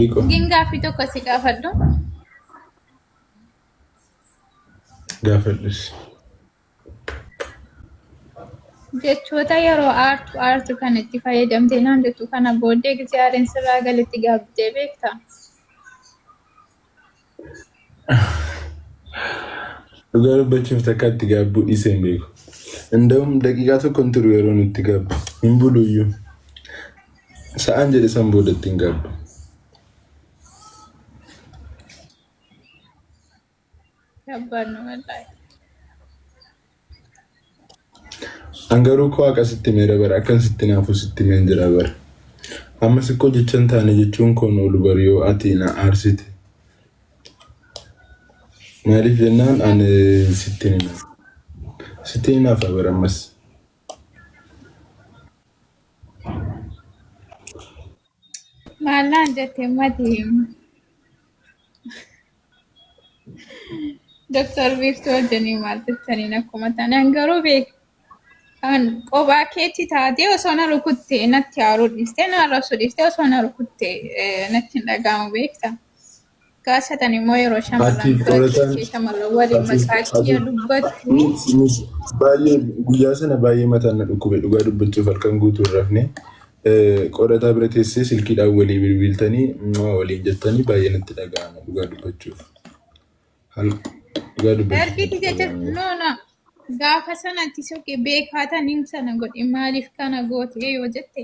Biqo Gin gaaffii tokko si gaafadhu. Gaafadhus. Jechoota yeroo aartu aartu kan itti fayyadamtee naan jettu kana booddee gisee aariin sirraa galetti gaabbitee beektaa? Dhugaa dubbachuuf takka itti gaabbuu dhiisee hin beeku. Inda'um daqiiqaa tokko hin turu yeroon itti gaabbu. Hin bulu iyyuu. Sa'aan jedhe san booda itti hin gaabbu. Kabbaad nu wallaahi. An garuu koo haqa sitti himeera bara akkan sitti naafu sitti himeen jira bara. Ammas ikkoo jecha hin taane jechuun koon oolu bari yoo ati na aarsite. Maaliif jennaan ani sitti hin hinaafu. Sitti hin hinaafa bara ammas. Maal naan jette mati? Doktor Biiftuu wajjiniin maal jettaniin akkuma taanaan garuu beek kan qophaa keetti taatee osoo na rukutte natti aaruu dhiistee na arrabsuu dhiistee osoo na rukutte natti hin dhaga'amu beekta. Gaasatan immoo yeroo shamarran Atiif bira qorataan teessee shamarran waliin atiif maqaa kiyya atiif dubbattu mis mis baay'ee guyyaa sana baay'ee mataan na dhukkube dhugaa dubbachuuf halkan guutuu hin rafne. Qorataa bira teessee silkiidhaan walii bilbiltanii mwaa waliin jettanii baay'ee natti dhaga'ama dhugaa dubbachuuf. Hal dhugaa dubbachuuf Ergiti natti jecha dhaga'ama. no no gaafa sanatti soqe beekaataniin sana godhe maaliif kana goote yoo jette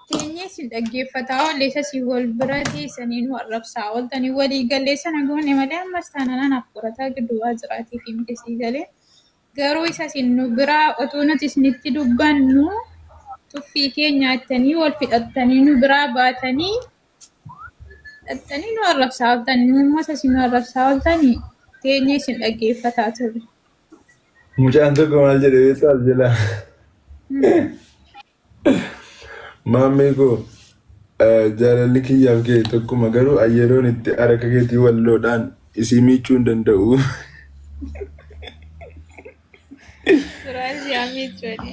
teenyee sin dhaggeeffataa oolle isa si wal bira teessanii nu arrabsaa ooltanii walii gallee sana goone malee ammas taanaan anaaf qorataa gidduu waa jiraatiif miti sii galee garuu isa sin nu biraa otuu nuti isinitti dubbannu tuffii keenya nyaattanii wal fixattanii nu biraa baatanii dhattanii nu arrabsaa ooltanii nu immoo isa isin nu arrabsaa ooltanii teenyee isin dhaggeeffataa turre. Mucaan tokko maal jedhe beektaa as jalaa? Maammee koo jaalalli kiyyaaf kee tokkuma garuu ayyeroon itti harka keetii walloodhaan isii miiccuu hin danda'u. Suuraa ishee miiccuu.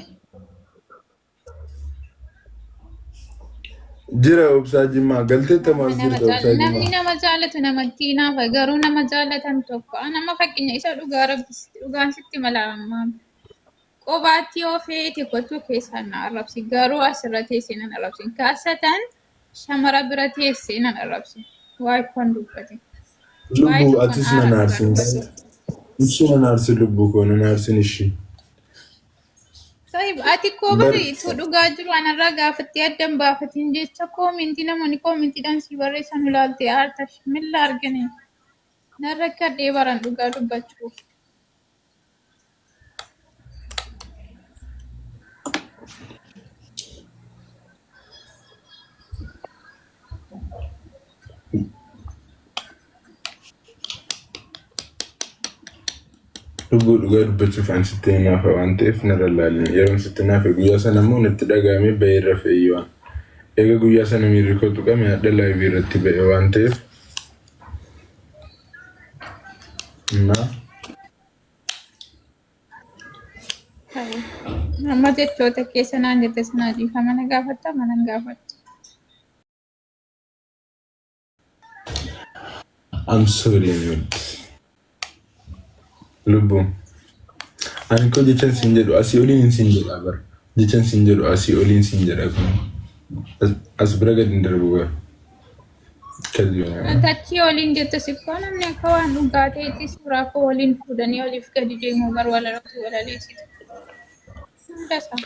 Jira obsaa jimmaa galteetta Nama maas nama jirta jaal obsaa namni jimmaa. nama jaalatu namatti hinaafa garuu nama jaalatan tokko nama fakkeenya isa dhugaa rabbi dhugaan sitti mala ammaa qobaatti yoo feete gochuu keessaan na arrabsi garuu asirra teessee nan arrabsi kaasatan shamara bira teessee nan arrabsi waa'ee koon dubbate waa'ee Lubbuu tokkoon atis aara nan dhugaa aarsin. dubbate. Ishii nan aarsin lubbuu koo nan aarsin ishii. Sahib, ati koo Bar bari ituu dhugaa jiru anarraa gaafattee addan baafatin jecha koomintii namoonni koomintiidhaan sii barreessan ulaaltee aarta milla argine. Nan rakkadhee baran dhugaa dubbachuuf. Lubbuu dhugaa dubbachuuf an sitti hinaafa waan ta'eef narra laalin. Yeroon sitti hinaafe guyyaa sana immoo natti dhaga'amee ba'ee rafe iyyuu an. Eega guyyaa sana miirri koo tuqame hadha laayivii irratti ba'e waan ta'eef. Innaa Amma jechoota keessa naan jette sanaa dhiifama na gaafatta mana hin gaafattu. I'm sorry Anwad. Lubbuu. Ani koo jechan siin jedhu asii oliin siin jedha bar. Jechan siin jedhu asii oliin siin jedha kun. As bira gadi hin darbu bar. Kazi Tachii oliin jettu sikkoo namni akka waan dhugaa ta'etti suuraa koo waliin fuudhanii oliif gadi deemu bar walalootu walaleessitu. Hunda isaa.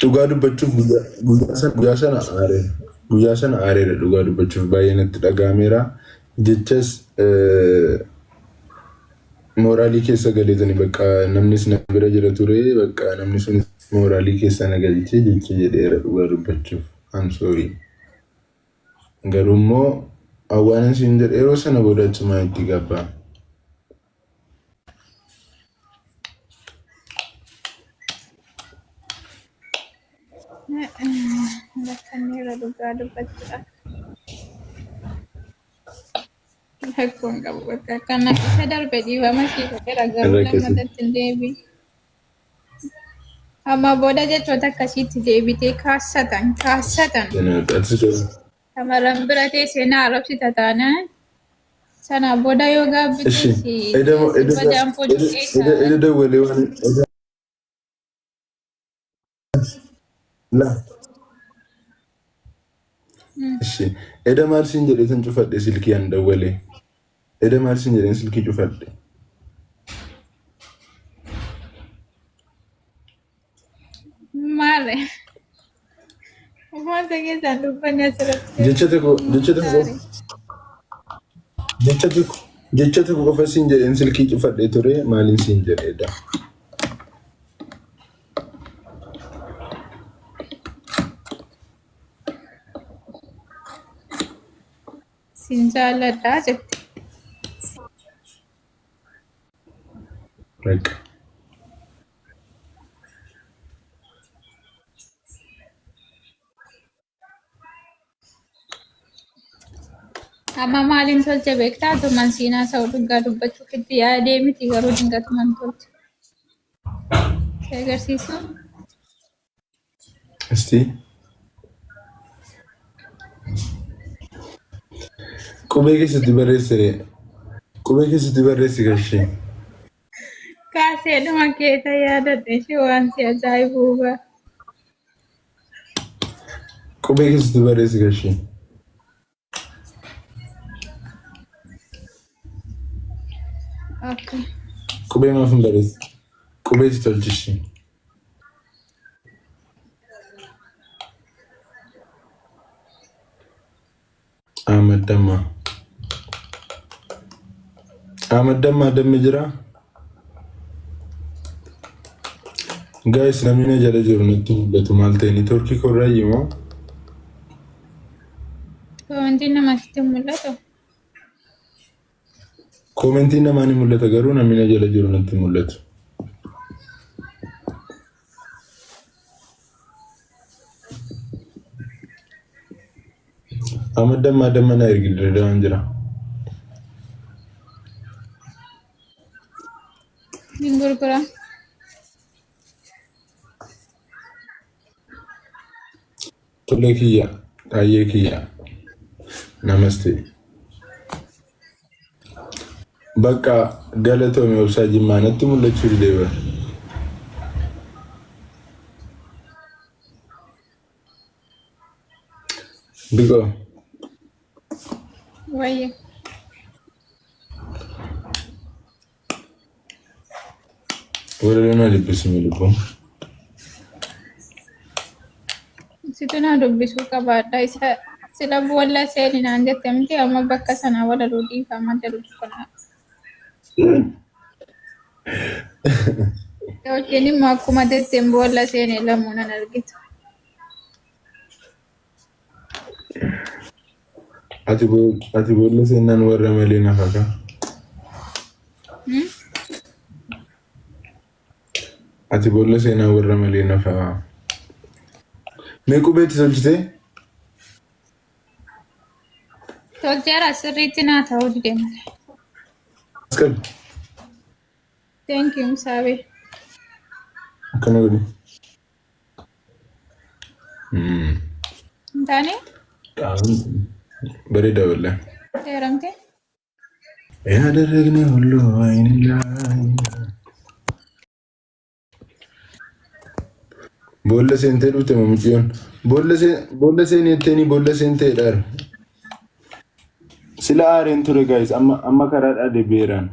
Dhugaa dubbachuuf guyyaa sana aareera. Guyyaa sana aareera dhugaa dubbachuuf baay'ee natti dhaga'ameera. Jechas mooraalii keessa galeetani bakka namnis na bira jira ture bakka namni sunis mooraalii keessa na galchee jecha jedheera dhugaa dubbachuuf. I'm sorry. Garuu immoo awwaanan siin jedhe yeroo sana booda achumaan itti gabbaa. Rakkanneerra dhugaa dubbachuudhaaf. Rakkoon qabu bakka kana isa darbe dhiifama sii godheera garuu Irra keessatti. lammatatti hin deebiin. Amma booda jechoota akkasiitti deebitee kaassatan kaassatan. Atis garuu. Shamarran bira teessee na arrabsita taanaan sana booda yoo Ishi gaabbites eda eda sirba jaanfoo eda jedhee eda dawwalee waan eda la ishi eda maal siin jedhee tan cufadhe silkii an dawwalee eda maal siin jedheen silkii cufadhe. Maali? Uummata keessaan dubbanni asirratti Jecha tokko jecha tokko Sorry. jecha tokko jecha tokko qofa siin jedheen silkii cufadhe ture maaliin siin jedheedha. Siin jaalladha jette. Bakka. Amma maaliin tolche beektaa? Tuman siinaa sa'u dhugaa dubbachuuf itti yaadee miti garuu dingatuman tolche. Si agarsiisu? Isti. Qubee keessatti barreessire. Qubee keessatti barreessi gashee. Kaaseedhuma keessa yaadadhe ishee waan si ajaa'ibuu bara. Qubee keessatti barreessi gashee. Okay. Qubee maaf hin barreessi? Qubeetti tolchishi. Ahmad Dammaa. Ahmad Dammaa dammi jira. Guys, namni na jala jiru natti mul'atu maal ta'e networkii korraayyii moo? Wanti namatti mul'atu. Commentiin namaa ni mul'ata garuu namni na jala jiru natti mul'atu. Ahmad Dammaa damma na ergi dirreedhaan jira. Hin gurgura. Tolee kiyya, taayyee kiyya. Namaste. Bakka galatoome obsaa jimmaa natti mul'achuu didee bara. Biqoo. Wayye. Walaloo naa dubbisime lubbuun. Situ naa dubbisuu qabaadha. Isa sila boolla seeni naan jette miti amma bakka sanaa walaloo dhiifamaa jedhu tokko naa. Yookiin immoo akkuma jetteen boolla seeni lamuu nan argitu. Ati boolla seenaan warra malee nafa kaa. Ati boolla seenaa warra malee nafa. Mee qubeetti tolchitee? Tolcheera sirriitti naa ta'uu dide malee. As qabi. Thank you Musaabe. Akkana godhi. Hin taane Bareeda wallee. seeramte. ያደረግነው ሁሉ አይን ላይ Boolla seentee dhufte moo mucayyoon? Boolla seenetteenii boolla seentee dha. Sila aareen ture guys amma amma karaadhaa deebi'eeraan.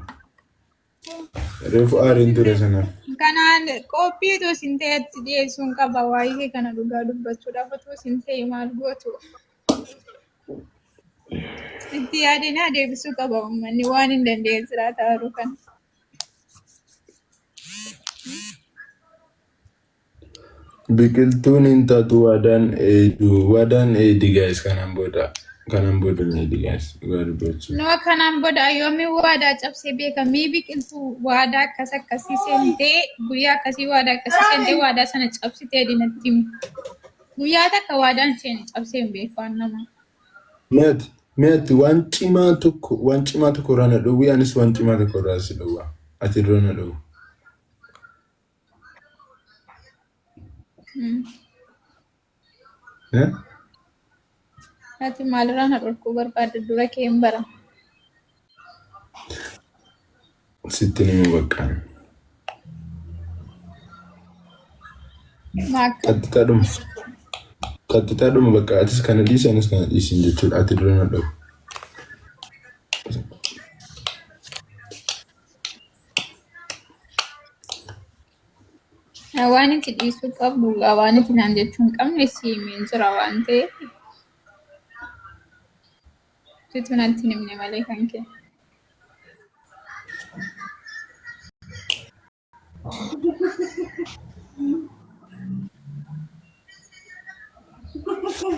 Reefu aareen ture sanaaf. Kanaan qophii utuu isin ta'etti dhiyeessuun qaba waa'ee kana dhugaa dubbachuudhaaf utuu isin ta'e maal gootu? Itti yaadinaa deebisuu qaba uummanni waan hin dandeenye jiraata jiru kana. Biqiltuun hin taatu waadaan eedu waadaan eedi guys kanaan booda kanaan booda hin eedi guys dhugaa dubbachuu. Nama kanaan booda yoomiin waadaa cabsee beeka mii biqiltuu waadaa akkas akkasii seentee guyyaa akkasii waadaa akkasii seentee waadaa sana cabsitee dinatti himi. Guyyaa takka waadaan seene cabsee hin beeku waan nama. Mi'aati mi'aati waan cimaa tokko waan cimaa tokko irraa na dhowwi anis waan cimaa tokko irraa si dhowwa ati irraa na dhowwi. Eh? Ati maalirraa na dhorkuu barbaadda dura kee hin bara. Sitti ni bakka. Maakka. Qaxxitaadhuma. Qaxxitaadhuma bakka atis kana dhiisi anis kana dhiisin jechuudha. Ati dura na dhorku. Waan itti dhiisuu qabdu waan itti naan jechuu hin qabne si himeen jira waan ta'eef. Situ natti hin himne malee kan kee.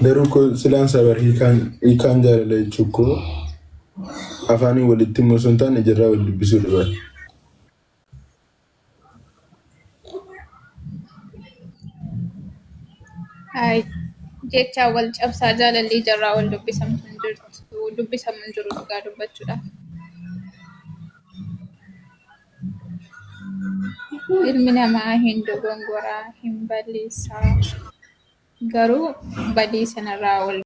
Garuu koo silaan sabar hiikaan hiikaan jaalala jechuu koo afaaniin walitti himuu osoo hin taane ijarraa wal dubbisuu dha. Hayi jecha wal cabsaa jaalalli ijarraa wal dubbisamtu hin jirtu dubbisamu hin jiru dhugaa dubbachuudhaaf. Ilmi namaa hin dogongoraa hin balleessaa garuu badii sanarraa wal